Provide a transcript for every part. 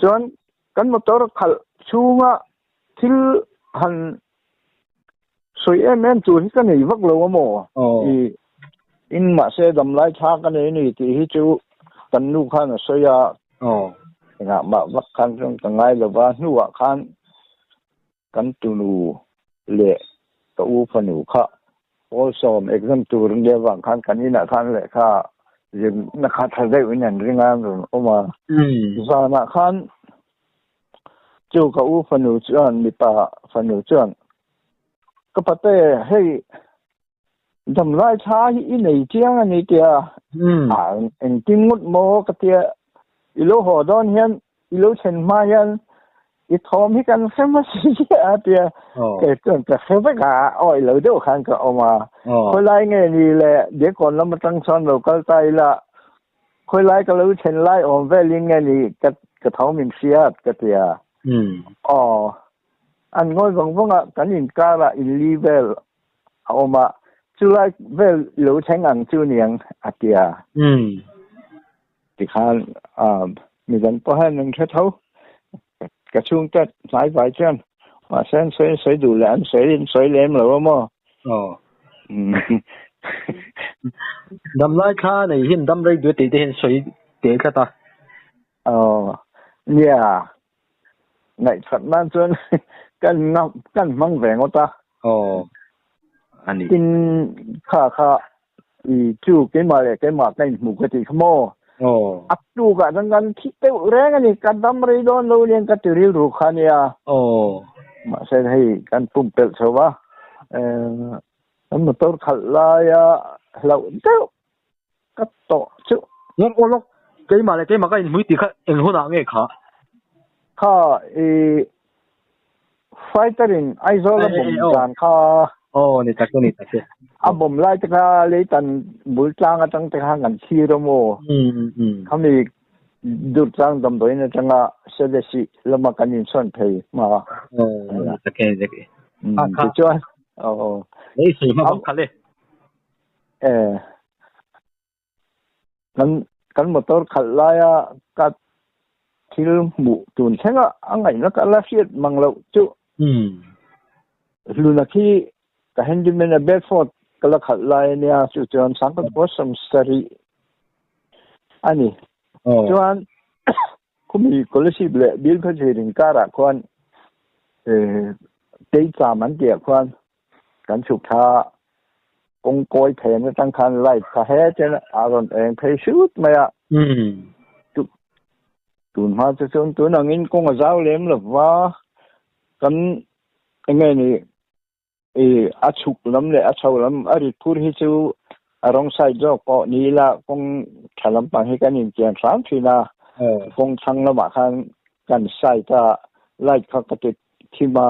Chuan kan motor khalh chhunga thil han sawi em em tur hi ka nei vak lo a maw? I in mahse damlai thla ka nei a ni tih hi chu kan nu khan a sawi a, engah mah vak khan chuan ka ngai lo va, hnuah khan kan tunu leh ka u fanu kha pawl sawm exam tur nia vang khan kan inah khan lehkha zirna kha tha deuh in an ring a an rawn awm a. Zanah khan chu ka u fanu chuan mipa fanu chuan ka pate hei damlai thla hi i nei chiang a ni tia a engtin ngawt maw ka tia i lo haw dawn hian i lo thlen hma hian i thawm hi kan hre hmasa chiah a tia kei chuan ka hre vek a awi lo deuh khan ka awm a khawilai nge ni le diakawn lam atang chuan lo kal ta ila khawilai ka lo thlen lai awm velin nge ni ka ka tho min hriat ka tia aw an ngawi vang vang a kan inkarah inli vel a awm a chulai vel lo thleng ang chu niang a tia Tikhan midang pawh hian an hre tho. Ka chhungte hnai vai chuan mahse an sawi an sawi duh leh an sawi an sawi lem lo a maw? Aw. Damlai thla nei hian dam rei duh tih te hian sawi teh tlat a. Aw. Nia. Ngaihchhat nan chuan kan kan hmang ve ngawt a. Aw. A ni. Tin kha kha i chu keimah leh keimah ka inhmuh ka tih kha maw? Aw. A tukah chuan kan thi deuh reng a ni, ka dam rei dawn lo aniang ka ti rilru kha nia. Aw. Mahse hei kan pumpelh chho va, kan motor khalh laia hlauh deuh ka tawh chu. Lawk aw lawk, keimah leh keimah ka inhmui tih kha eng hunah nge kha? Kha i fighter in Aizawl a bawm dan kha. Aw ni tak e ni tak e. A bawm lai te kha leitan bul tlang atang te khan kan thlir a maw? Khami Durtlang damdawiin atanga Selesih lama kan insawn phei hma. Aw ni tak e ni tak e. Tichuan aw. Lei sawi hma bawk kha le. Eh kan kan motor khalh laia ka thil hmuh tun thlenga a ngaihna ka la hriat mang loh chu hluna khi ka handyman a Bedford ka la khalh lai ania chu chuan sangkhat pawh sawmsarih a ni chuan khumi Kolasib leh Bilkhawthlir inkarah khuan eh Teicham an tih ah khuan Kan chhuk thla kawng kawi phen atang khan light kha hetin a rawn eng phei hrut mai a. Tun hma chu chuan tun angin kawng a zau lem lo va, kan eng nge ni i a chhuk lam leh a chho lam a rit phur hi chu a rawng side zawk pawh ni ila kawng tha lampang hi kan intian hram thin a, kawng thlang lamah khan kan side a light kha ka ti thim a.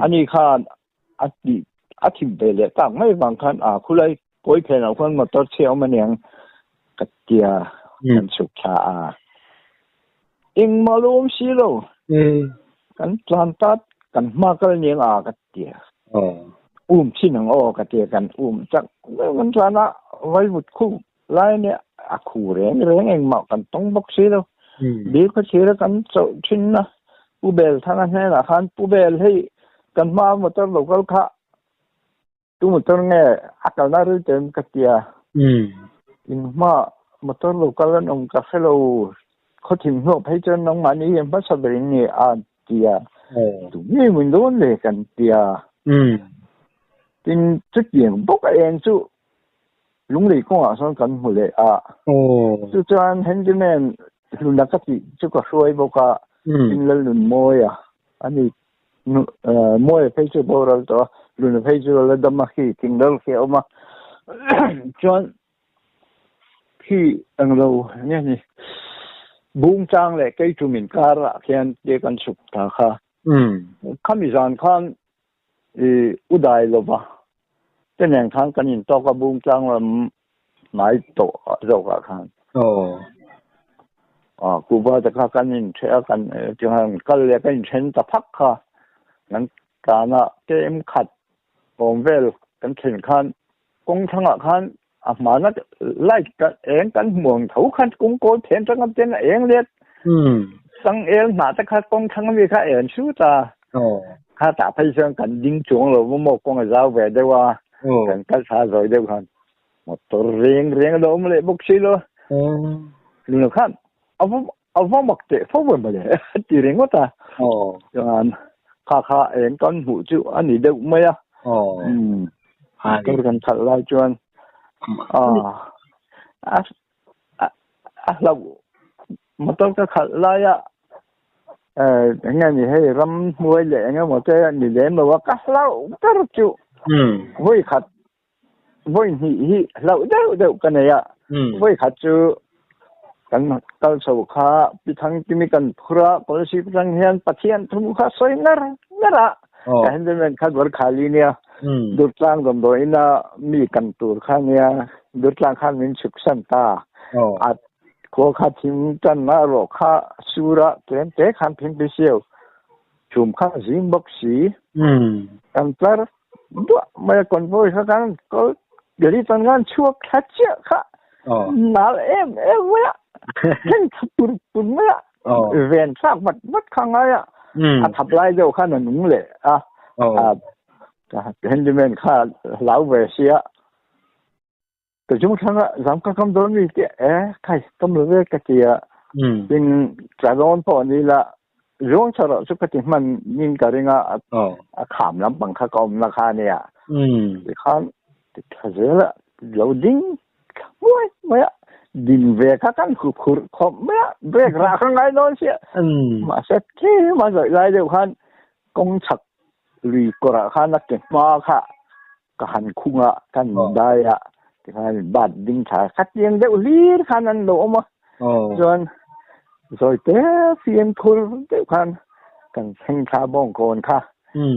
Ani khan a tih a thim ve leh tak mai vang khan a khulai kawi phen ah khuan motor chhe awm aniang ka tia kan chhuk thla a. Engmah lo awm si lo. Kan tlan tat kan hma kal aniang a ka tia. Um chin ang aw ka tia kan um chak kan tlan a vaivut khu lai ania a khu reng reng engmah kan tawng bawk si lo. Bil khaw thira kan chauh thin a, Pu Bel Thanga hnenah khan Pu Bel hei kan hma motor lo kal kha tu motor nge a kalna ril tem ka tia. In hma motor lo kal an awm ka hre lo khaw thim hlawh phei chuan nangmahni hi hmasa ber in ni a tia. Tu nge min dawn le kan tia. Tin chutiang bawk a eng chu Lunglei kawngah sawn kan hmu leh a. Chu chuan handyman hluna ka tih chu ka hruai bawk a, tin Lalnunmawia a ni. Mawia phei chu boral tawh a, Hluna phei chu a la dam a khi thingral khi a awm a. Chuan khi englo nge ni Bungchang leh Keitum inkarah khian te kan chhuk ta kha. Khami zan khan I u dai lova te nen khan kan intawk a bung tlang lam hnai tawh zawkah khan. Aw. A kuhva te kha kan in the a kan tiang kal leh kan in then ta phak kha kan tan a kem khat awm vel kan thlen khan kawng thlangah khan a hmana light kan eng kan hmu ang tho khan kawng kawl then tanga ten a eng let chang el hnah te kha kawng thlang ami kha en sut a kha tah phei chuan kan ding chuang lo maw kawng a zau ve deuh a kan kal tha zawi deuh khan motor reng reng a lo awm leh bawk si lo luna khan a va a va mak teh fo em mawle ti ringawt a chuan kha kha eng kan hmuh chu a ni deuh mai a motor kan khalh lai chuan a a a hlauh motor ka khalh laia eng nge ni hei ram hnuai leh eng emaw te ni lem lo a ka hlauh ber chu vawi khat vawi hnih hi hlauh deuh deuh ka nei a vawi khat chu kan kal chho kha Pithang timi kan phur a Kolasib atang hian Pathian thu kha sawi ngar ngar a ka handyman kha Gorkhali nia Durtlang damdawiin a mi kan tur kha nia Durtlang khan min chhuk san ta a khua kha thing tan a rawh kha sur a tlem te khan phingphi siau chhum kha zing bawk si kan tlar duah mai a convoy kha kan kal gari tan khan chhuak thla chiah kha nal em em mai a thleng thla tur tur mai a ven thlak vat vat kha ngai a a thap lai deuh khan a nung leh a handyman kha hlau ve sia Ka chung thlanga zam ka kam dawn mi te e khai kam lo ve ka ti a tin tla dawn pawh ni la zuang chho rawh chu ka ti hman nin ka ring a a kham lampang kha ka awmna kha ania tikhan ti thla zel a lo ding thla muai mai a din ve kha kan hu phurh khawp mai a brake rah kha ngai dawn sia mahse tlem a zawih lai deuh khan kawng chhak lui kawrah khan a ke hma kha ka han khung a kan dai a tikhan bat ding tha khatiang deuh hlir khan an lo awm a chuan zawi te fiam thur deuh khan kan thleng thla bawng kawn kha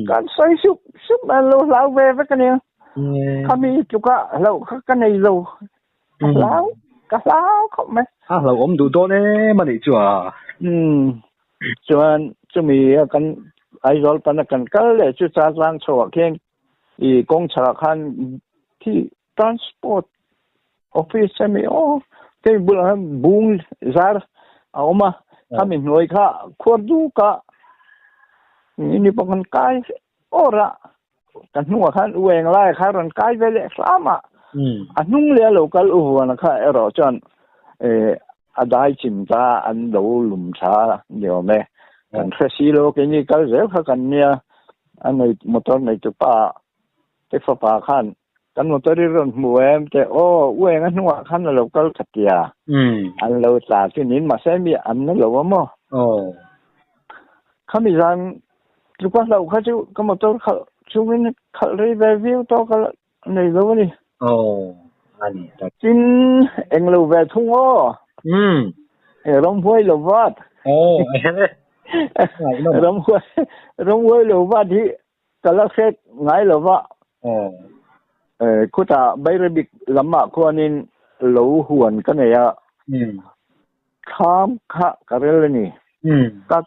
kan sawi sup sup an lo hlau ve vek ania khami tluka hlauh kha ka nei lo ka hlau ka hlau khawp mai a hlau awm duh dawn em anih chu a chuan chumi kan Aizawl pana kan kal leh chu cha tlang chho ah khian I kawng chhakah khan khi transport office ami aw hei bulah hian bung zar a awm a khami hnuai kha khuar duk a ni pawh kan kai awr a ka hnungah khan u eng lai kha rawn kai ve leh hram a a hnung leh a lo kal u huan kha erawh chuan eh a dai chim ta an lo lum tha ni awm e kan hre si lo keini kal zel kha kan nia. A nei motor nei tu pa te fapa khan kan motor i rawn hmu em te aw u eng a hnungah khan a lo kal kha tia an lo tla chu niin mahse mi an na lo a maw khami zan tluka hlauh kha chu ka motor khalh chungin khalh rei ve viau tawk a nei lo a ni. Tin eng lo ve thung aw. Ramhuai lo vat. Ramhuai ramhuai lo vat hi ka la hret ngai lo va. Khutah Bairabik lamah khuanin lo huan ka nei a. Thlam kha ka rel a ni. Ka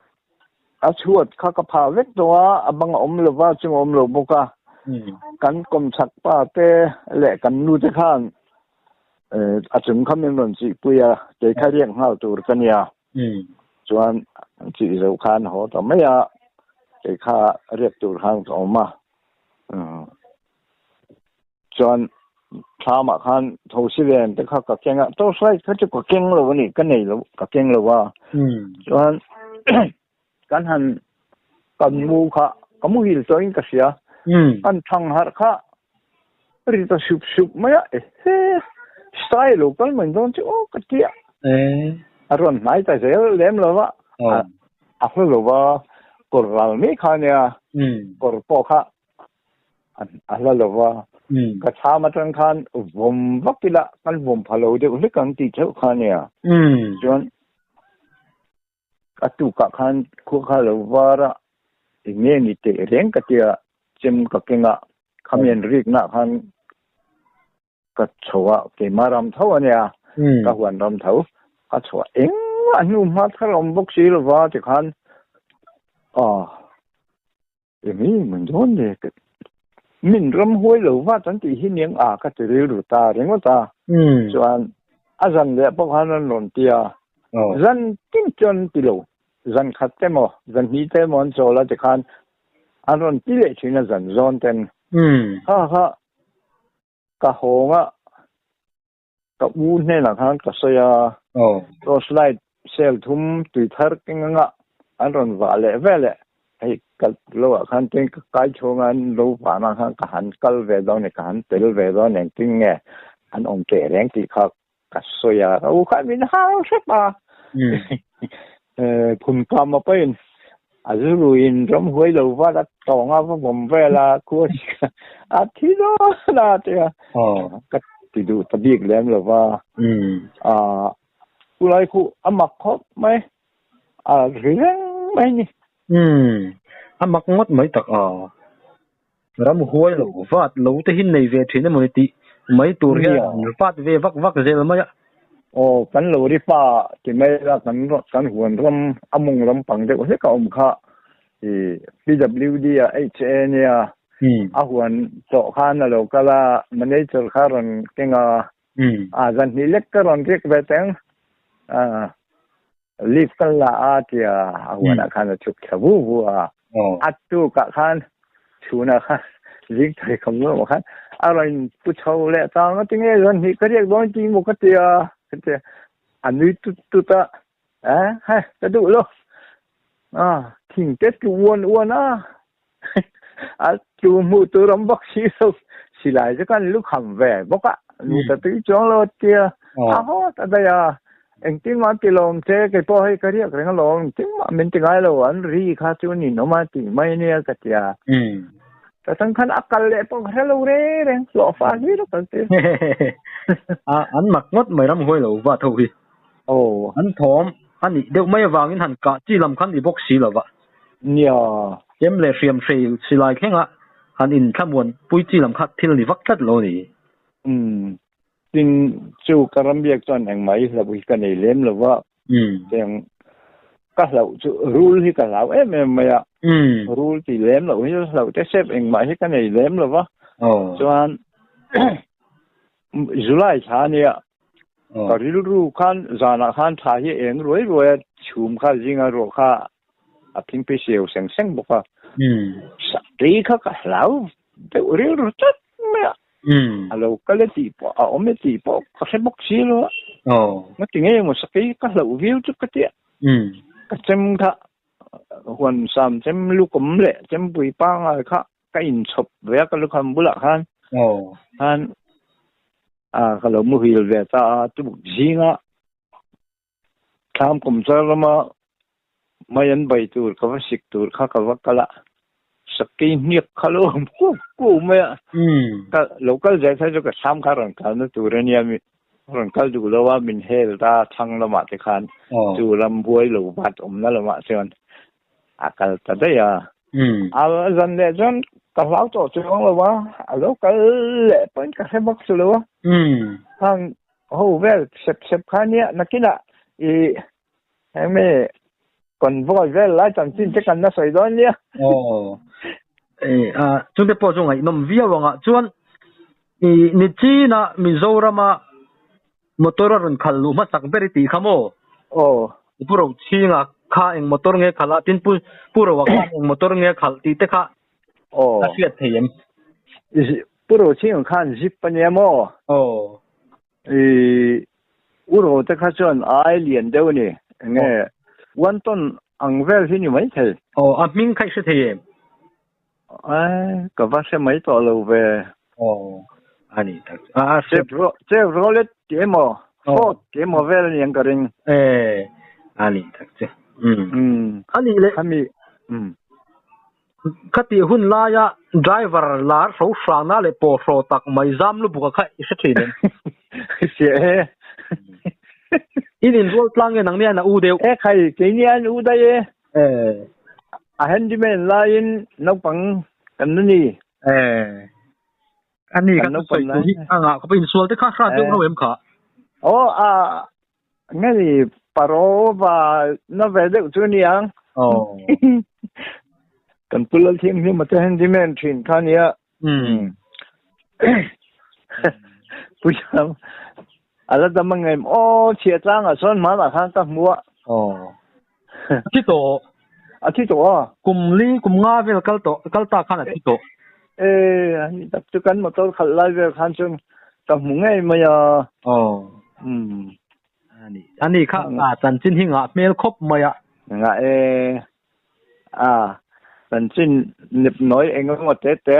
a chhuat kha ka phah vek tawh a, a bang a awm lo va, chung a awm lo bawk a. Kan kawmchhak pa te leh kan nu te khan a chung kha min rawn chihpui a, kei kha riak nghal tur ka nia. Chuan chih zo khan haw ta mai a, kei kha riak tur khan ka awm a. Chuan thlamah khan thosi len te kha ka keng a, torchlight kha chu ka keng lo a ni, ka nei lo, ka keng lo a. Chuan kan han kan mu kha, ka muhil tawhin ka hria, kan thang harh kha ri ta sup sup mai a, ehe style lo kal mai dawn chu aw ka ti a. A rawn hnai ta zel lem lo va, a hla lo va, kawr ral mai kha nia, kawr pawh kha a hla lo va, ka thlam atang khan vawm vak ila kan vawm pha lo deuh hlek ang tih theuh kha ania. Chuan a tukah khan khua kha lo var a, eng nge ni teh reng ka tia chem ka keng a, khami an riknaah khan Ka chho a, keimah ram tho a nia, ka huan ram tho, ka chho a engmah Engmah hnu hma thar a awm bawk si lo va tikhan ah eng nge maw dawn le ka min ram huai lo vat an tih hi niang a ka ti rilru ta ringawt a chuan a zan leh pawh khan an rawn ti a zan tin chuan an ti lo zan khat te maw zan hnih te maw an chawl a tikhan an rawn ti leh thin a zan zawn ten kha kha ka hawng a Ka u hnenah khan ka sawi a, torch light cell thum tui thar keng anga an rawn vah leh vel e, hei kal lo ah khan tin ka kai chhunga an lo vahna khan ka han kal ve dawn e, ka han tel ve dawn engtin nge an awm teh reng tih kha ka sawi a, ka u khan min hau hrep a, phun kam a pahin A zuruiin ramhuai lo vat a tawng a va vawm vel a, khua hi a thi dawn a tia ka ti duh ta bik lem lo va. Chulai khu a mak khawp mai, a ri reng mai ni. A mak ngawt mai tak a. Ramhuai lo vat lo te hi nei ve thin emaw ni tih mai tur hian vat ve vak vak zel mai a. Aw, kan lo ri pa ti mai la, kan kan huan ram a mawng ram pang deuh hlek a awm kha i PWD a HA nia a huan tawh khan a lo kal a, manager kha a rawn keng a, a zan hnih lek ka rawn riak ve teng a. Leave kan la a tia a huanah khan a chhuk thla vu vu a. A tukah khan chhunah khan zing thei kham luam khan a rawn pu chho leh ta nga tinge zan hnih ka riak dawn ti maw ka tia ka tia a nui tut tut a eh hei ka duh lo a thing te tlu uan uan a a tlu hmuh tur awm bawk si lo silai chu kan lu kham ve bawk a nu ta tui chuang lo tia a haw ta daih a engtin mah ti lawm che kei pawh hei ka riak reng alawm engtin mah min ti ngai lo an ri kha chu nin awm a tih mai ania ka tia ta tang khan a kal leh pawh ka hre lo reng reng hlawhfa hlir a kal tir a an mak ngawt mai ram huai lo va tho hi aw an thawm a nih deuh mai avangin han kah chi lam khan ni bawk si lo va. Nia. Chem leh hriam hrei silai thlenga han inthlamuan pui chi lam kha thil ni vak tlat lo a ni. Umm. Tin, chu ka rambiak chuan engmah hi hlauh hi ka nei lem lo va. Cheng ka hlauh chu rul hi ka hlau em em mai a. Rul ti lem loh hi hlauh te sep engmah hi ka nei lem lo va. Chuan July thla a nia. Ka rilru khan zanah khan thla hi eng ruai ruai a, chhum kha zinga ruah kha a phingphi siau seng seng bawk a. Sakei kha ka hlau deuh rilru tlat mai a. A lo kal e tih pawh a awm e tih pawh ka hre bawk si lo a. Ngati nge maw sakei ka hlauh viau chu ka tia. Ka chem kha huan sam chem lukawm leh chempui pangngai kha ka inchhawp ve a ka lukham bulah khan khan a ka lo muhil ve ta a tubuk zinga thlam kum char lama mai an bai tur ka va sik tur kha ka va kal a sakei hniak kha lo awm ku ku mai a ka lo kal zel phei chu ka thlam kha rawn kalna tur ania mi rawn kal duh lo a min hel ta thlang lamah te khan chu ram buai lo vat awmna lamah chuan a kal ta daih a. A zan leh chuan ka hlau tawh chuang lo a, a lo kal leh pawhin ka hre bawk chu lo a. Khang ho vel sep sep kha nia nakinah i hemi convoy vel lai chanchin te kan la sawi dawn nia. Aw. E a chungte pawh chu ngaihnawm viau ang ah chuan i Nichina Mizorama Motor a rawn khalh luh hmasak ber i tih kha maw? Aw. Pu Rochhinga kha eng motor nge khalh a, tin Pu Pu Roa khan eng motor nge khalh tih te kha Aw. a hriat thei em? Pu Rochhinga khan zip a nia maw? Aw. I U Ro te kha chuan ai lian deuh a ni. Enge one ton ang vel hi ni maithei. Aw, a hming kha i hre thei em? Ai, ka va hre mai tawh lo ve. Aw, a ni tak chu. A hre. Chevrolet tih emaw, Ford tih emaw vel a ni ang ka ring. E, a ni tak chu. Umm. A nih leh. Khami, umm. Khatih hun laia driver lar hro hrangna leh pawh hraw tak mai zam lubuka kha i hre thin em? Hria e. In inrual tlang nge nang nia na u deuh? E khai, keini an u daih e. E. A handyman laiin naupang kan la ni. E. A ni kan sawi tur hi a ngah khawp a, insual te kha hrat deuh reuh em kha? Aw a nge ni Parova na ve deuh chu niang. Oh. Kan pu Lalthianghlim a te handyman thin kha nia. Mm. Pu Siam a la dam ang em aw chhia tlangah sawn hmanah khan ka hmu a. Oh. A thi tawh. A thi tawh a. Kum li kum nga vel kal tawh kal ta khan a thi tawh. E ani tak chu kan motor khalh lai vel khan chuan ka hmu ngei mai a. Oh. Um. Ani ani kha a chanchin hi ngah hmel khawp mai a. Ngah e. A chanchin nip nawi eng emaw te te.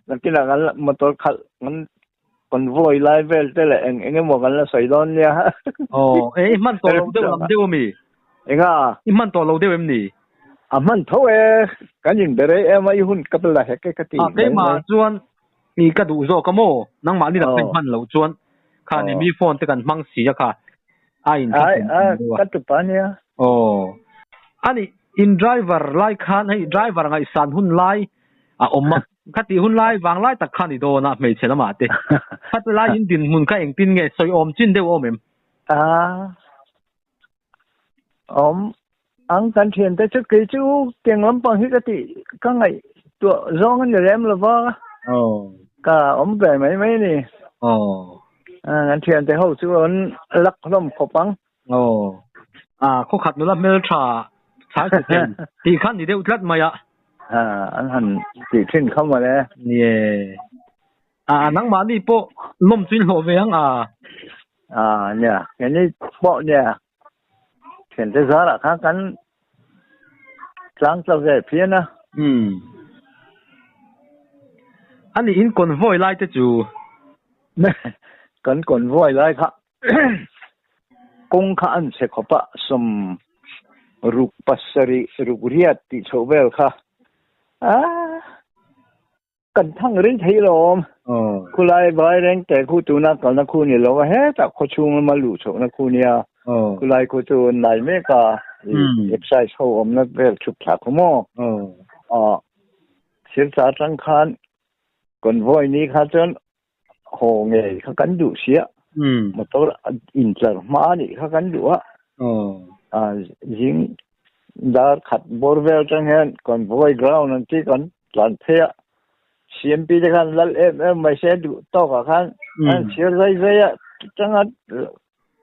Nakinah kan motor khalh kan convoy lai vel te leh eng eng emaw kan la sawi dawn nia. Aw, e i hman tawh lo deuh lam deuh ami? Enga? I hman tawh lo deuh em ni? A hman tho e, kan inbe rei em a, i hun ka la hek e ka ti mai. Keimah chuan i ka duh zawk a maw? Nangmah ni lam ka inhman loh chuan kha ni mi phone te kan hmang si a kha a in Ai, a ka tupa nia. Aw, ani in driver lai khan hei driver ngaihsan hun lai a awm a. Khati hun lai vang lai tak kha ni dawn a hmeichhe lamah te. Khati lai in dinhmun kha engtin nge sawi awm chin deuh awm em? A awm ang kan thian te chu kei chu keng lampang hi ka tih ka ngaihtuah zawng a ni lem lo va. Ka awm ve mai mai a ni. Kan thian te ho chu an lak hlawm khawp ang. Aw. A khawkhat nula hmeltha chhai chhe thei tih kha ni deuh tlat mai a. A an han tih thin kha mawle. Nie. A nangmahni pawh lawm chu in hlawh ve ang a. A nia keini pawh nia thiante zarah khan kan tlang tla ve phian a. Umm. Ani in convoy lai te chu. Kan convoy lai kha Kawng kha an chhe khawp a, sawm ruk pasarih ruk riat tih chhoh vel kha aah kan thang reng thei lo awm. Khulai vai reng te khu tuna kalna khu ni lo a, hetah khawchhung lama luh chhohna khu nia. Khulai khu chu an lai mek a, exercise ho awmna vel chhuk thla khu maw. Aw Silchar atang khan convoy ni kha chuan Haw ngei kha kan duh si a, motor intlar hma a nih kha kan duh a. Zing dar khat bawr vel atang hian convoy ground an tih kan tlan phei a, CMP te khan lal em em mai se duh tawkah khan an chhiar zai zai a, chutanga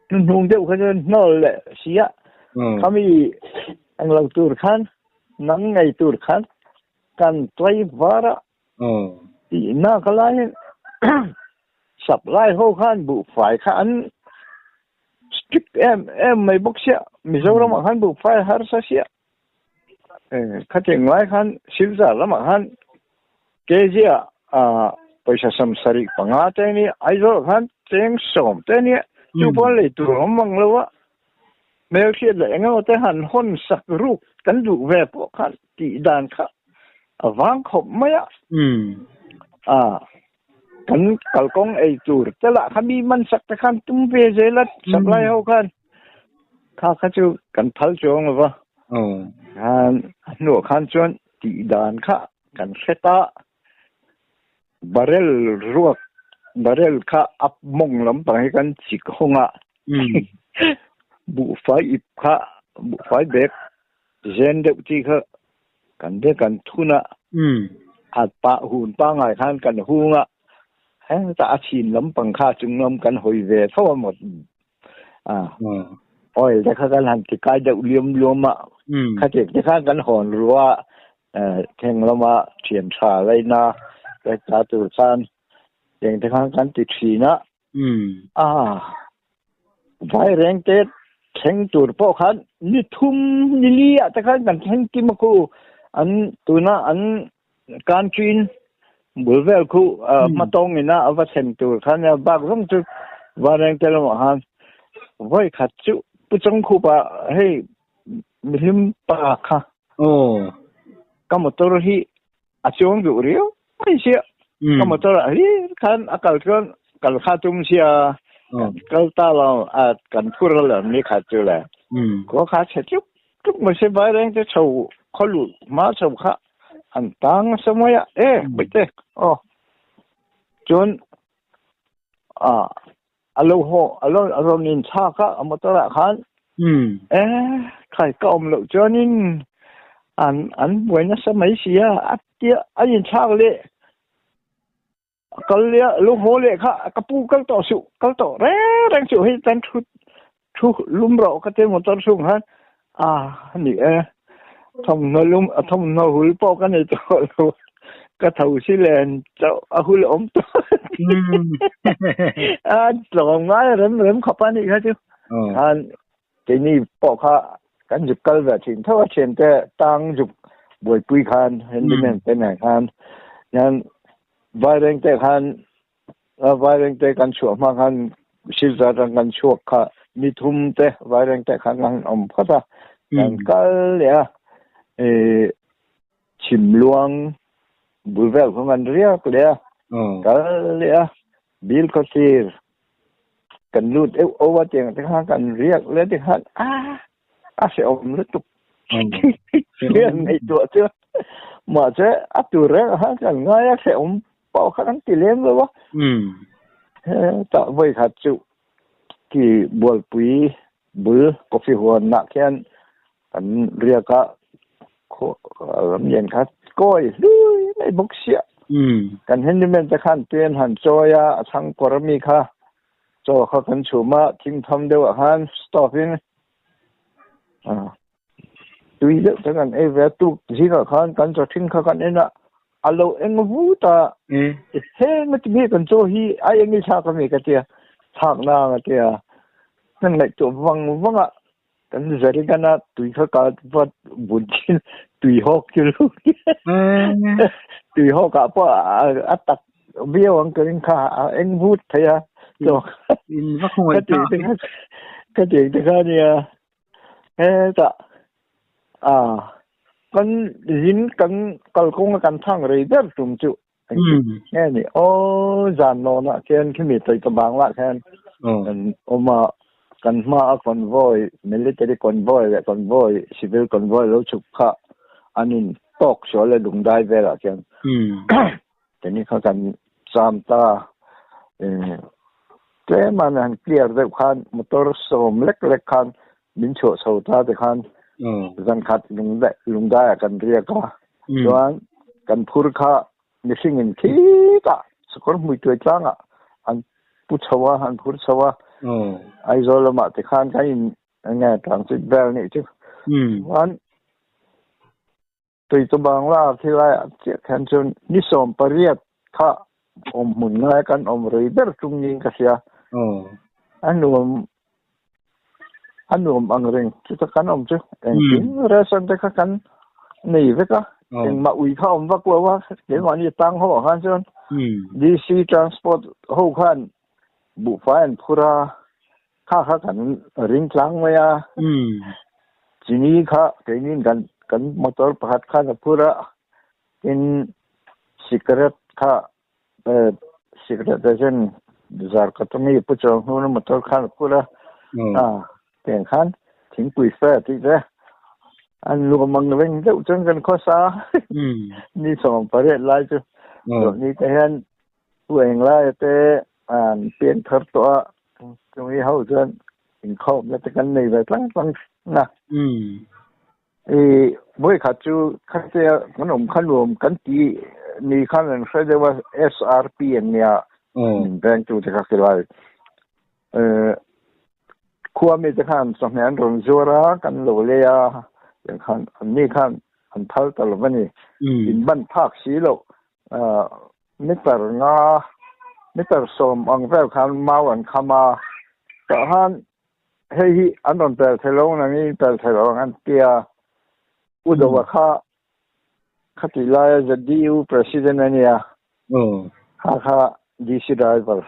hnuhnung deuh kha chuan hnawl leh si a, khami englo tur khan nang ngei tur khan kan tlai var a. Tihna ka laiin supply ho khan buhfai kha an strict em em mai bawk sia, Mizoramah khan buhfai harsa sia. Khatiang lai khan Silchar lamah khan kg ah pawisa sawmsarih panga te ania, Aizawl ah khan cheng sawm te ania, chu pawh an lei tur awm ang lo a. Hmelhriat leh eng emaw te han hawn sak ruk kan duh ve pawh khan tih dan kha a vang khawp mai a. A kan kalkawng ei tur te lah kha mi man sak te khan tum ve zel a supply ho khan kha kha chu kan phal chuang lo va. Khan a hnuah khan chuan tih dan kha kan hre ta. Barrel ruak barrel kha a mawng lampang hi kan chik hawng a buhfai ip kha buhfai bag zen deuh chi kha kan de kan thun a a pa hun pangai khan kan hung a heta a chhin lampang kha chung lam kan hawi ve tho a maw a oil te kha kan han ti kai deuh liam liam a khatiang te khan kan hawn rua Thleng lama thian tha laina ta tur khan eng te khan kan ti thin a. A vai reng te thleng tur pawh khan ni thum ni li ah te khan kan thleng kim a khu an tuna an country in bul vel khu hmatawng ina a va thlen tur khan bak zawng chu vai reng te lamah khan vawi khat chu Pu Chawngkhupa hei Mihlim pa kha ka motor hi a chuang duh riau mai sia. Ka motor ah hlir khan a kal chuan kal kha tum sia kan kal ta lo a kan phur a lam ni khat chu le. Khua kha chhe tluk tluk mai se vai reng te chho khaw luh hma chho kha an tang nasa mai a e baihte aw chuan a lo haw a lo a rawn inthlak a a motor ah khan. E khai ka om lo chuanin an an buai nasa mai sia a tia a inthlak leh kal leh lo haw leh kha ka pu kal tawh suh kal tawh reng reng suh hei tan thu thu lum rawh ka ti motor chhung khan a ni e thawmhnaw lum a thawmhnaw hul pawh ka nei tawh lo ka tho si len chauh a hul awm tawh a tlawm ngai rem rem khawp a nih kha chu khan keini pawh kha kan zuk kal ve thin tho a thiante tang zuk buaipui khan handyman te nen khan hian vairengte khan vairengte kan chhuah hma khan Silchar atang kan chhuak kha ni thum te vairengte khan kan awm phawt a kan kal leh a chhimluang bul vel kha kan riak leh a kal leh a bil khawthlir kan lut euh oh a tiang te khan kan riak leh te khan a a hrehawm lutuk hian ngaihtuah chu mahse a tur reng ah khan kan ngai a hrehawm pawh kha kan ti lem lo a hetah vawi khat chu khi bualpui bul coffee huan ah khian kan riak a lam lian kha kawi hlui mai bawk sia kan handyman te khan tui an han chawi a a chhang kawr ami kha chaw kha kan chhum a thingtham deuh ah khan stove in tui deuh te kan ei ve a tuk zingah khan kan chaw ṭhing kha kan en a a lo eng vut a heng a ti nge kan chaw hi a eng i thlak ami ka tia thlak nang a tia kan ngaihtuah vang vang a kan zari kan a tui kha ka vat bun thin tui hawk chu lo tui hawk ah pawh a tak viau ang ka ring kha a eng vut thei a chaw in va khawngaih ta ka ti te kha nia hetah a kan zin kan kalkawng a kan thang rei ber tum chu nge ni aw zan lawnah khian khimi tawih ta banglah khian kan awm a kan hma a convoy military convoy leh convoy civil convoy lo chhuk kha an in tawk sual leh lungdai velah khian Keni kha kan cham ta tlem a han clear deuh khan motor sawm lek lek khan min chhuah chho ta te khan zan khat lungdai ah kan riak a chuan kan phur kha mihring in khitah sakawr hmui tuai tlang ah an pu chho a an phur chho a Aizawl lamah te khan kan in enge transit vel nih chu chuan Tui chu Bangla thilai ah chiah khian chuan ni 18 kha awm hmun ngai kan awm rei ber tum niin ka hria. A nuam a nuam ang reng chuta kan awm chu engtin ration te kha kan nei vek a engmah ui kha awm vak lo a keimahni tang ho ah khan chuan DC transport ho khan buhfai an phur a kha kha kan ring tlang mai a chini kha keinin kan kan motor pakhat khan a phur a tin cigarette kha cigarette te chen zar ka tumi pu chuang hnu na motor khan a phur a a tiang khan thingpui fe tih te an luam ang reng deuh chuan kan khawsa ni 18 lai chu ni te hian Pu Englai te an pian thar tawh a, chumi ho chuan inkhawmna te kan nei ve tlang tlang thin a. I vawikhat chu khatia kan awm kha nuam kan ti ni khan an hre deuh a, SRP an nia min veng tu te kha khilai. Khua mi te khan chawhmeh an rawn zuar a, kan lo lei a, khan an ni khan an phal ta lo a ni. In ban phak si loh Meter nga meter 10 ang vel khan mau an kham a, tah khan hei hi an rawn pel thei lo nangin pel thei lo ang an ti a, U Dova kha khatih laia ZDU president a nia, kha kha DC driver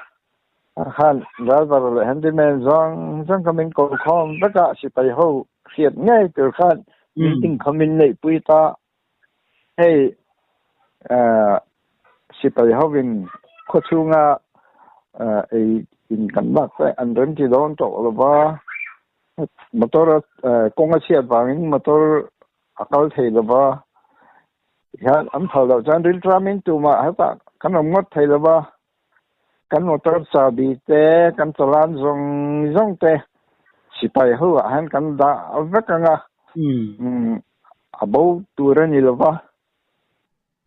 ah khan driver leh handyman zawng zawng kha min ko khawm vek a, sipai ho hriat ngei tur khan meeting kha min neihpui ta. Hei sipai hovin khawchhunga ei in kan lak te an rem ti dawn tawh lo va, motor kawng a chhiat vangin motor a kal thei lo va, tihian an phal loh chuan rilṭamin tumah hetah kan awm ngawt thei lo va, kan motor chahbi te kan chalan zawng zawng te. Sipai ho ah hian kan dah vek ang a. A bo tur a ni lo va,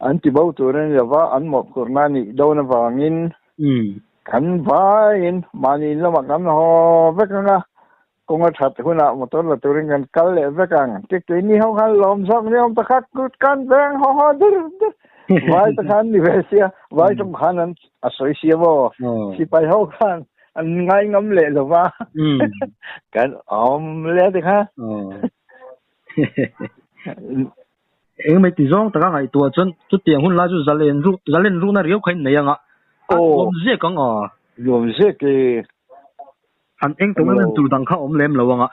an ti bo tur a ni lo va, an mawhphurhna a nih dawn avangin kan vaiin mahni in lamah kan haw vek ang a, kawng a that hunah motor la turin kan kal leh vek ang. Ti keini ho khan lawm zawk ni awm ta kha kut kan veng haw haw dur dur vai ta khan ni ve sia, vai tawng khan an a sawi sia maw, sipai ho khan an ngai ngam leh lo va, kan awm leh ti kha. Eng mai ti zawng taka ngaihtuah chuan chutiang hun lai chu zalen ru zalen ruhna riau kha in nei anga a nuam zek ang aw. Nuam zek e. An eng tawh em tur dang kha awm lem lo anga.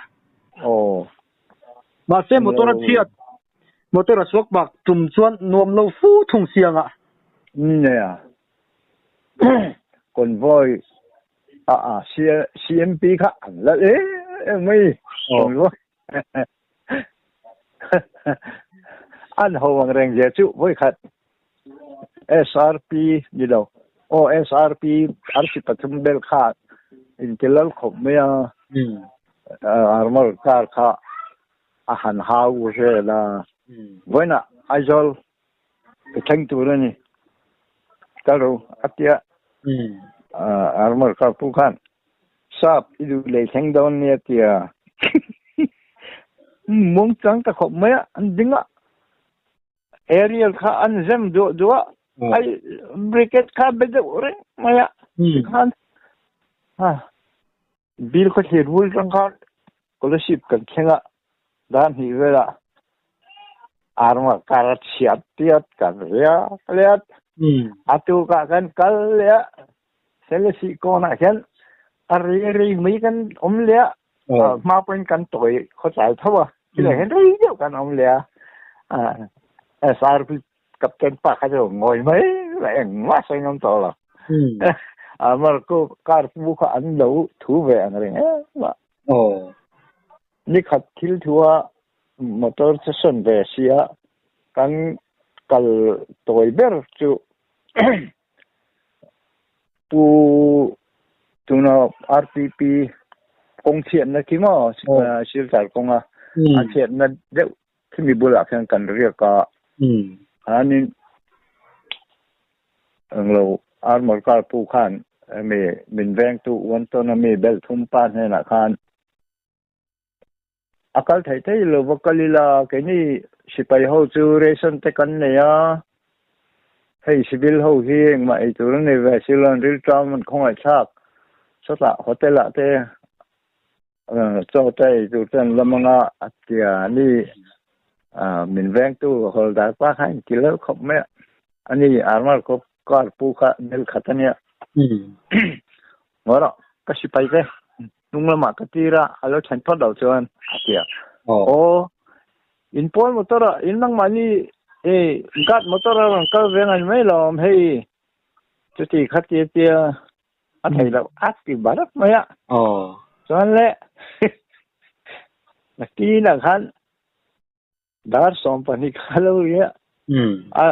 Aw. Mahse motor a chhiat motor a suak bak tum chuan nuam lo fu thung si anga. Nia. Convoy a a CMP kha an la em em mai. Convoy. An ho ang reng zia chu vawi khat SRP ni lo aw SRP arsi pathum bel kha in ti lal khawp mai a armor car kha a han hau vel a vawiinah Aizawl ka thleng tur a ni kal ro a tia armor car pu khan Sap i duh lei thleng dawn nia tia muang chang ta khawp mai a, an ding a. Aerial kha an zem duah duah a, ai brigade kha be deuh reng mai a. Tikhan ha bil khaw thlir bul tang khan scholarship kan thleng a, dar hnih velah arma kar a chhiat tiat kan riak liat. A tukah kan kal leh a, Selesih kawnah hian a rei rei mai kan awm leh a, hma pawhin kan tawi khawtlai tho a, chulaiah hian rei deuh kan awm leh a, SRP captain pa kha chu ngawi mai mai engmah sawi ngam tawh lo. Marco car pu kha an lo thu ve ang reng em a. Nikhat thil thu a motor chu sawn ve sia kan kal tawi ber chu Pu tuna RPP kawng chhiatna khi maw Silchar kawnga a chhiatna deuh khimi bulah khian kan riak a khanin englo armor car pu khan hemi min vengtu Wanton ami bel thum pa hnenah khan A kal theih theih lo va kal ila, keini sipai ho chu ration te kan nei a, hei civil ho hi engmah ei tur an nei ve si lo, an rilṭam an khawngaihthlak sawtah hotel ah te chaw te ei tur te an lam anga a tia ni min vengtu hawldar pa kha a inti leuh khawp mai a, ani armor kawp car pu kha bel khat a nia. Ngawi rawh, ka sipai te. Hnung lamah ka tir a, a lo then phawt loh chuan a ti a. Aw, in pawl motor ah, in nangmahni e guard motor a rawn kal ve ngai mai lo awm hei, chuti kha tia tia a thei loh a ti barak mai a. Chuan le nakinah khan Dar 12 kha lo ri a,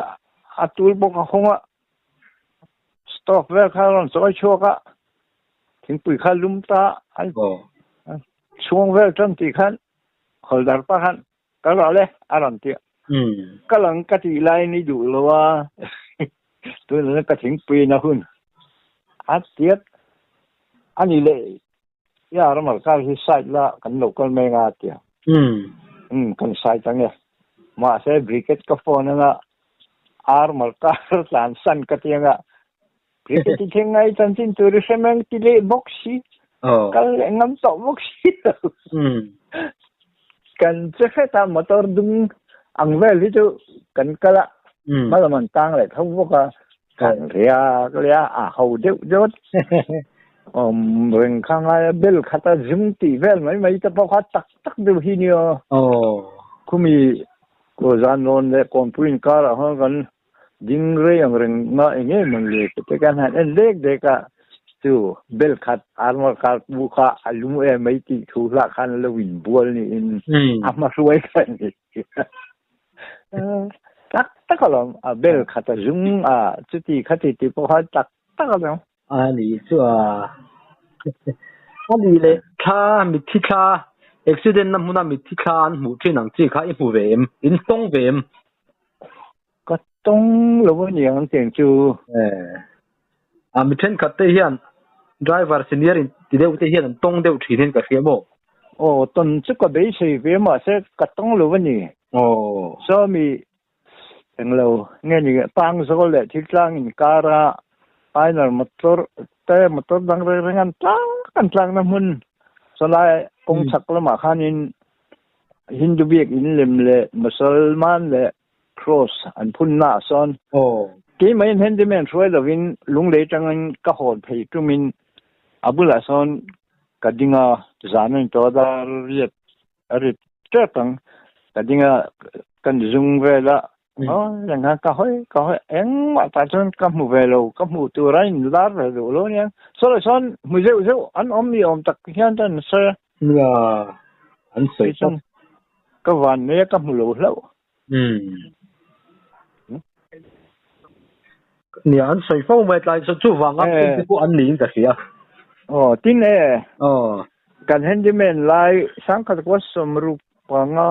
a tul bawk a hawng a, stove vel kha a rawn chawi chhuak a, thingpui kha lum ta a, chhung vel tan tih khan hawldar pa khan kal rawh le a rawn ti a, kal ang ka tih laiin i duh lo a, tunah ka thingpui na hun a tiat a ni leh. Ya ramar kar hi side la kan lo kal mai nga tia. Um kan side ang e. Mahse brigade ka phone anga armor car tlan san ka ti anga brigade ti thleng ngai chanchin tur i hre meng ti leh bawk si. Kal leh ngam tawh bawk si lo. Kan che hret a motor dung ang vel hi chu kan kal a. Hmalam an tang leh tho bawk a. Kan riak leh a, a ho deuh deuh awm reng kha ngai a, bel khat a zum tih vel mai mai te pawh kha tak tak deuh hi nia. Khumi zan rawn leh kawnpui inkarah khan kan ding rei ang reng nga eng em ang le te kan han en dek dek a, chu bel khat armor car pu kha a lum em mai tih thu hlah khan a lo inbual niin a hmahruai kha a ni. Tak tak alawm a bel khat a zum a chuti khati tih pawh kha tak tak alawm. A ni chu a. Ani leh thla mitthi thla accident na hmuna mitthi thla an hmuh thin ang chi kha i hmu ve em? In tawng ve em? Ka tawng lo a niang tiang chu. A mi thenkhat te hian driver senior in ti deuh te hian an tawng deuh thin hian ka hria maw? Aw, tawn chu ka beisei ve mahse ka tawng lo a ni. Aw. Saw mi englo nge ni pang zawl leh thil tlang inkar a pioneer motor te motor dang reng reng an tlang an tlang na hmun sawlai kawng chhak lamah khanin Hindu biak in lem leh Musalman leh Cross an phun na ah sawn keimah in handyman hruai lovin lunglei tangin ka hawn phei tumin a bulah sawn ka ding a zan a ni tawh a dar riat a rit tep ang ka ding a ka ni zung vel a hawi reng khan ka hawi ka hawi engmah tah chuan ka hmu ve lo ka hmuh tur a in lar ve duh lo ania saw sawn hmu zeuh zeuh an awm ni awm tak hian chuan an sawi a nia an sawi tawp ka van mai a ka hmu lo hlauh nia an sawi fo mai tlai chu chuvanga te pawh an niin ka hria aw tin e aw kan handyman lai sangkhat kua sawmruk panga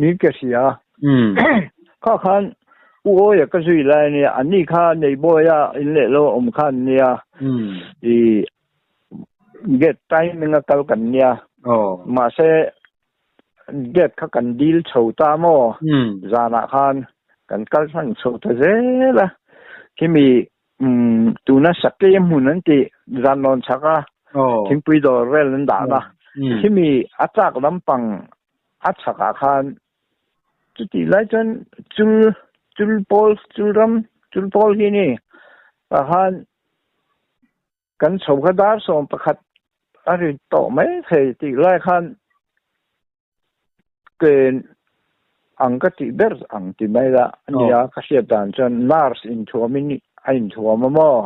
niin ka hria kha khan u awia ka zui lai ania anni kha neihbawia in leh lo awm khan nia i gate timing a kal kan nia mahse Gate kha kan dil chho ta maw? Zanah khan kan kal hman chho ta zel a. Khimi tuna Sakei hmun an tih Zanlawn chhak a thingpui dawr vel an dahna khimi a chak lampang a chhakah khan chutih lai chuan chul chul pawl chul ram chul pawl hi ni tah khan Kan chho kha dar 11 a ri tawh mai thei tih lai khan ken ang ka tih ber ang ti mai la a nia ka hriat dan chuan nurse inthuamin a inthuam a maw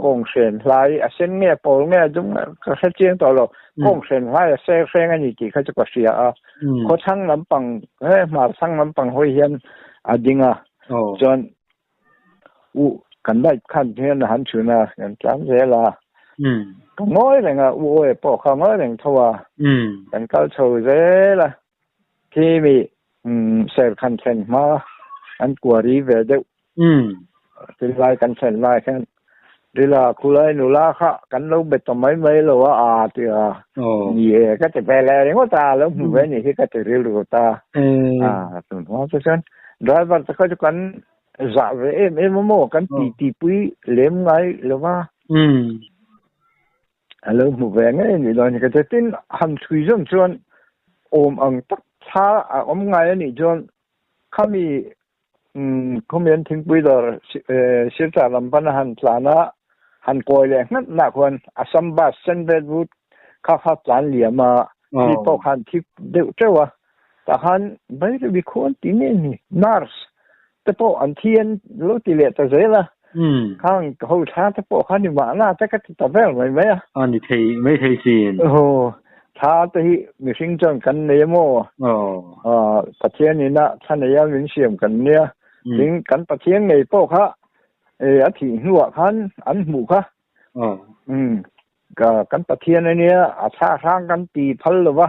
kawng hren hlai a sen nge pawl nge a dum nge ka hre chiang tawh lo kawng hren hlai a ser hreng a ni tih kha chu ka hria a khawchhang lampang he hmar chhang lampang hawi hian a ding a chuan U, kan light khan hian a han chhun a, kan tlan zel a. Ka ngawi reng a, u awi pawh kha ngawi reng tho a. Kan kal chho zel a, khi mi ser khan thlen hma an kuari ve deuh. Thil lai kan thlen lai khan Rila khulai nula kha kan lo be ta mai mai lo a, a ti a. Ni e, ka ti ve leh ringawt a, lo hmu ve ni hi ka ti rilru ta. A, tun hma chu chuan driver te kha chu kan zah ve em em a maw, kan ti ti pui lem ngai lo va. A lo hmu ve ngei a nih dawn hi ka ti. Tin, han chhui zawm chuan awm ang tak thla a awm ngai a nih chuan khami Khumian thingpui dawr Silchar lam pan a han tlan a, han kawi leh nghat nak huan Assam bus sen vet vut kha kha tlan liam a, mi pawh khan thip deuh teuh a, tah khan Bairabi khuan ti nge ni nurse te pawh an thi an lo ti leh ta zel a, khang ho thla te pawh kha ni mahna te ka ti ta vel mai mai a. A ni thei mai thei sin. Aw, thla te hi mihring chuan kan nei a maw? Aw. Pathian ina thla nei a min siam kan nia. Tin, kan Pathian ngei pawh kha a thih hnuah khan an hmuh kha. Aw. Kan Pathian a nia, a thla hrang kan ti phal lo va,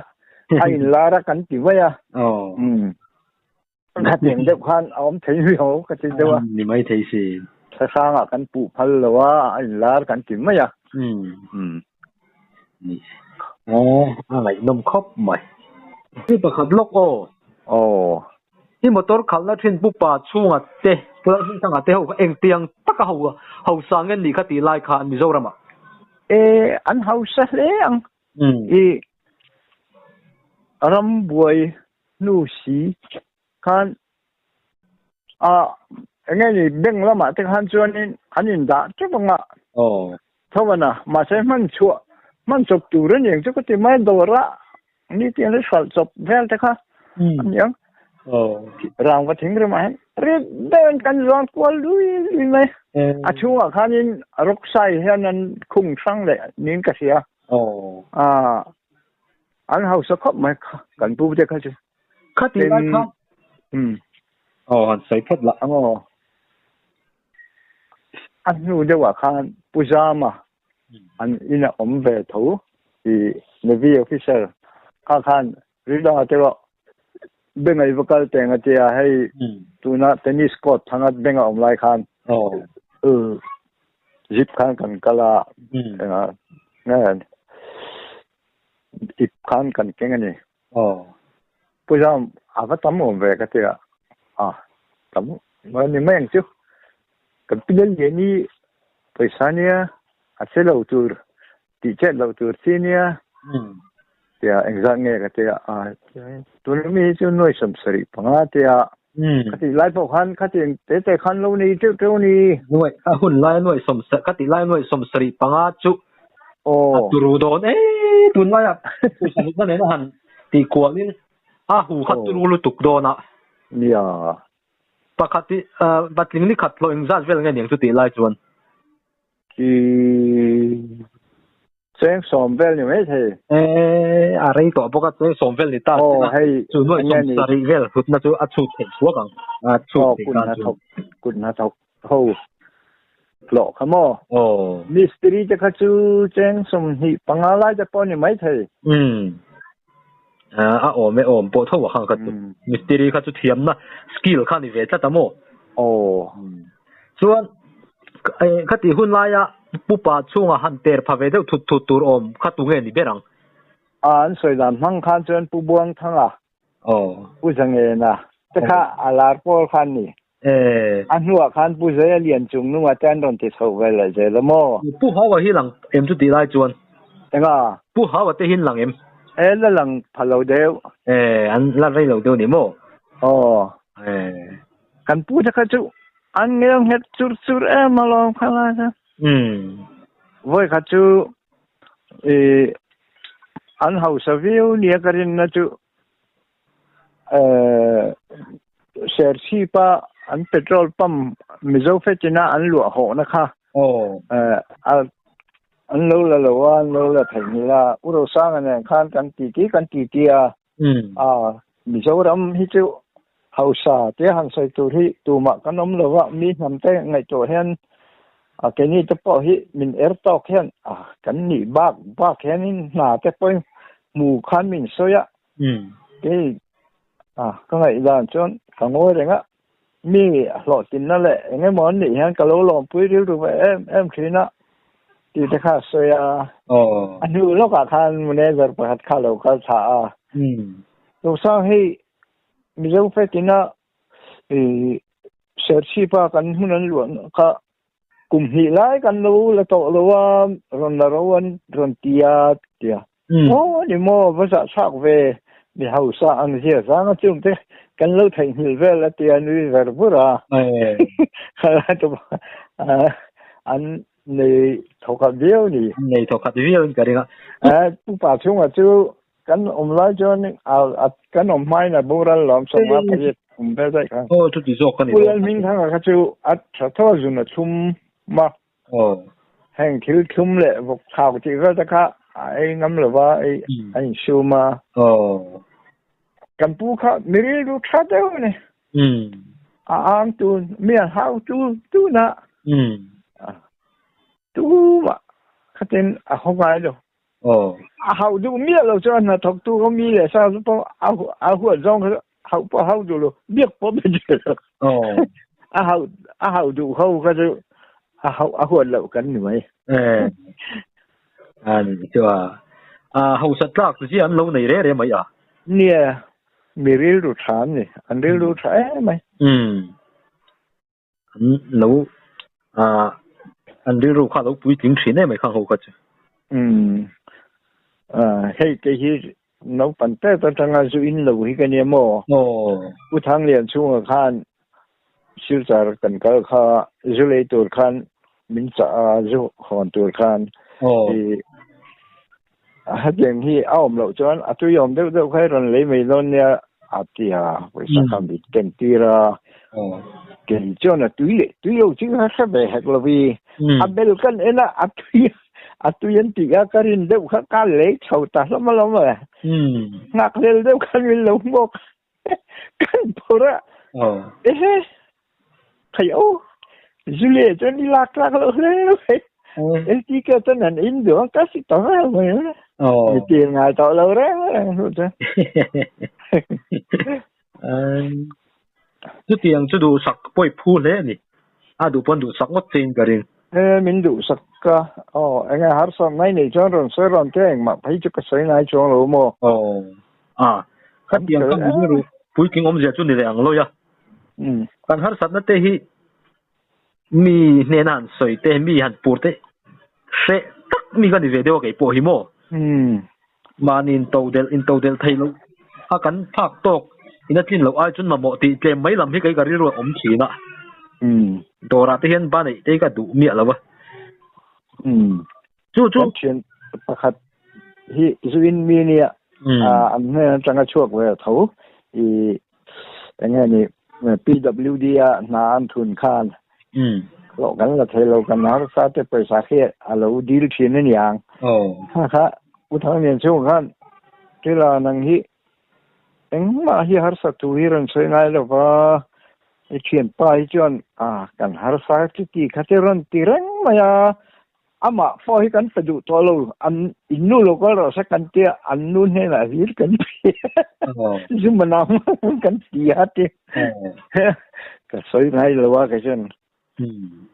a inlar a kan ti mai a. Aw. Khatiang deuh khan a awm thei mai ho ka ti deuh a. Ni mai thei si. Thlahrangah kan puh phal lo a, a inlar kan ti mai a. Umm. Ni. Aw, a ngaihnawm khawp mai. Thil pakhat lawk aw. Aw. I motor khalhna thin pu pa chhunga te, pu Lalhmingthanga te ho kha engtiang taka ho hausa nge nih kha tih lai khan Mizoramah. E, an hausa hle ang. I ram buai hnu si khan a enge ni bank lamah te khan chuanin an indah teuh ang a tho a na mahse hman chhuah hman chawp tur a ni ang chu ka ti mai dawr a ni te an hralh chawp vel te kha a ni ang rangva thing rimah hian rit deuhin kan zuang kual lui lui mai a chhungah khanin rawksai hian an khung hrang leh niin ka hria. Aw. A an hausa khawp mai kha kan pu te kha chu. Kha ti lai kha. Um. Aw han sawi phawt lah. Angaw. A hnu deuhah khan Pu Zama an ina awm ve tho. I Navy officer kha khan rila te rawh benga i va kal teng a tia hei tuna tennis court thanga benga awm lai khan zip khan kan kal a enga nge ip khan kan keng a ni. Puja a va tam awm ve ka tia a tam ni mai ang chu kan pi lel lian i pawisa nia a che lo tur tih chet loh tur chi nia tia engzat nge ka tia a tun mi hi chu nuai 75 tia khati lai pawh khan khati te te khan lo nei teuh teuh ni nuai a hun lai nuai som khati lai nuai 75 chu aw turu dawn e tun lai a pawisa na nen a han ti kualin a hu khat turu lutuk dawn a nia pakhat patling ni khat lo engzat vel nge niang chu tih lai chuan I cheng sawm vel ni mai thei. E a rei tawh bawk a cheng sawm vel ni ta Oh hei chu nuai sawm sarih vel hutna chu a chhut theih thuak ang a chhut theih ta chu kut hnathawk ho hlawh kha maw oh mistiri te kha chu cheng 25 lai te pawh ni mai thei a awm e awm pawh tho a khang kha chu mistiri kha chu thiamna skill kha ni ve tlat a maw oh chuan khati hun laia pupa chhunga han ter pha ve deuh thut thut tur awm kha tu nge ni ber ang a an sawi dan hmang khan chuan pu buang thanga oh pu zangena te kha a lar pawl khan ni a hnuah khan pu zai lian chung nunga te an rawn ti chho vel leh zel a maw pu hawa hi lang em chu tih lai chuan enga pu hawa te hin lang em e la lang pha lo deuh e an la rei lo deuh ni maw oh e kan pu te kha chu an ngel nghet chur chur em alawm kha lai kha voi kha chu e an hausa viau nia ka rin na chu Serchhip a an petrol pump Mizo fetina an luah hawh na kha an lo la lo a an lo la thei ni la u Rosanga nen khan kan ti ti kan ti ti a a Mizoram hi chu hausa te han sawi tur hi tumah kan awm lo a mi hnam te ngaihtuah hian a keni te pawh hi min er tawk hian a kan nih bak bak hianin hna te pawhin hmu khan min sawi a kei a ka ngaih dan chuan ka ngawi reng a mi hlawhtlinna leh engemaw an nih hian ka lo lawmpui rilru ve em em thin a ti te kha a sawi a a hnu lawkah khan manager pakhat kha lo kal thla a Rosang hei Mizo fetina i Serchhip a kan hun an luah kha kum hnih lai kan lo la tawh lo a rawn la ro an rawn ti a tia aw ni maw va zah thlak ve mi hausa ang zia zanga chung te kan lo theihnghilh vel a tia nui ver vur a an nei thawkhat viau ni nei thawkhat viau in ka ring a pupa chhunga chu kan awm lai chuan a kan awm hmain a boral lawm 58 kum vel daih kha aw chu ti zawk ka ni pu Lalhming thanga kha chu a tha tho a zun a thlum ma aw heng thil thlum leh vawk thau tih vel te kha a ei ngam lova ei a insum a aw kan pu kha mi rilru tha deuh a ni a ang tu mi a hau tu tu na tu ma khatin a haw ngai lo A hauh duh miah lo chuan hnathawk tu kha mi leh sa chu pawh a huat zawng kha hauh pawh hauh duh lo biak pawh be duh lo. A hauh a hauh duh ho kha chu a hauh a huat loh kan ni mai. A ni chu a a hausa tlak zia an lo nei re re mai a. Nia mi rilru tha an ni an rilru tha em mai. An lo an rilru kha lo puitling thin em mai khang ho kha chu. Hei te hi naupang tet atanga zu in lo hi ka nia maw? U Thanglian chhungah khan Silchar kan kal kha zu lei tur khan min chah a zu hawn tur khan hetiang hi a awm loh chuan a tui awm deuh deuh kha i rawn lei mai dawn nia a ti a pawisa kha min ken tir a kei chuan a tui leh tui lo chu ka hre ve hek lo i a bel kan en a a tui a tui an tih a ka rin deuh kha ka lei chho ta hlawm alawm e nghak hlel deuh khan min lo hmuak kan phur a ehe thei o zu le chuan i lak tlak loh hle mai LTK chuan an in duh a ka si ta vel mai. Mi tir ngai tawh lo reng reng hnu chu. Chutiang chu duhsak pawh i phu hle a ni. A duh pawn duhsak ngawt chein ka ring. E, min duhsak ka. Aw, enge harsat mai nei chuan rawn sawi rawn te engmah phei chu ka sawi ngai chuang lo maw? Aw, a, khatiang ka mi rilru puitling awmzia chu ni leh ang lawi a. Kan harsatna te hi Mi hnena han sawi te, mi han pur te hreh tak mi ka ni ve deuh a kei pawh hi maw? Mahni in to delh in to delh thei loh a kan phak tawk in a tlin loh ai chuan mamawh tih tlem mai lam hi kei ka rilru a awm thin a. Dawrah te hian ba neih te hi ka duh miah lo a. Chu chu. Kan thian pakhat hi zu in mi nia an hnen atanga chhuak ve tho i enge ni PWD a hna an thun khan hlawh kan la thei lo kan harsa te pawisa khi a lo dil thin a niang kha kha U Thangnian chhung khan Tila nang hi Engmah hi harsa thu hi rawn sawi ngai lo va, i thianpa hi chuan a kan harsa chu ti kha te rawn ti reng mai a, amah pawh hi kan pe duh tawh lo, an in nu lo kal rawh se kan tia an nu hnenah hlir kan ti zu manang kan ti a ti ka sawi ngai lo a kei chuan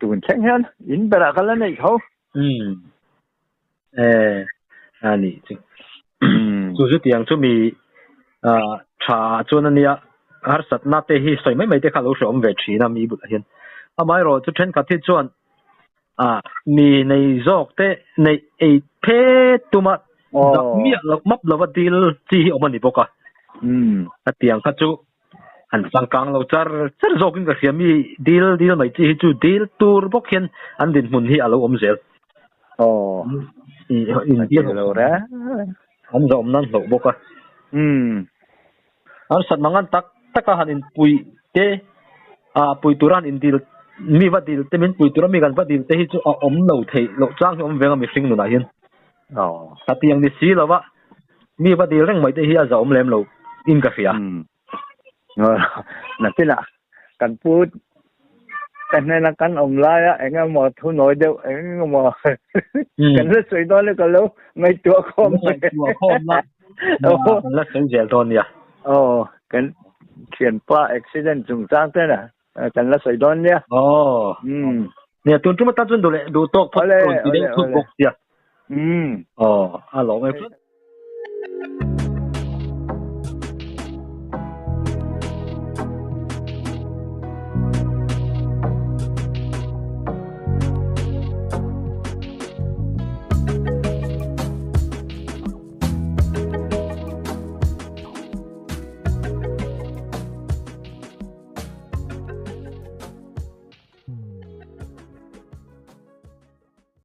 tun thleng hian in berah ka la neih tho. E a ni chu chu chu tiang chu mi tha chuan ania harsatna te hi sawi mai mai te kha lo hre awm ve thin a mi bulah hian amaherawh chu thenkhat hi chuan a mi nei zawk te nei ei phe tuma zak miah loh map lova dil chi hi awm a ni bawk a a tiang kha chu An changkang lo char char zawkin ka hria mi dil dil mai chi hi chu dil tur bawk hian an dinhmun hi a lo awm zel. Aw. In dil lo reng. An zawm nan hlauh bawk a. Umm. Harsat mangan tak taka han inpui te a pui tura han indil mi va dil te min pui tura mi kan va dil te hi chu a awm lo theih loh chang hi awm veng a mihring nunah hian. Aw. Hetiang ni si lova Mi va dil reng mai te hi a zahawm lem lo in ka hria. Nakinah kan pu ka hnena kan awm laia eng emaw thu nawi deuh eng emaw kan la sawi dawn le ka lo ngaihtuah khawm. Ngaihtuah khawm la. Kan la sawi zel dawn nia. Aw kan thianpa accident chungchang te na kan la sawi dawn nia. Aw. Nia tun tum atan chuan duh leh duh tawk phawt rawn ti deuh thut bawk sia. Aw a lawm em.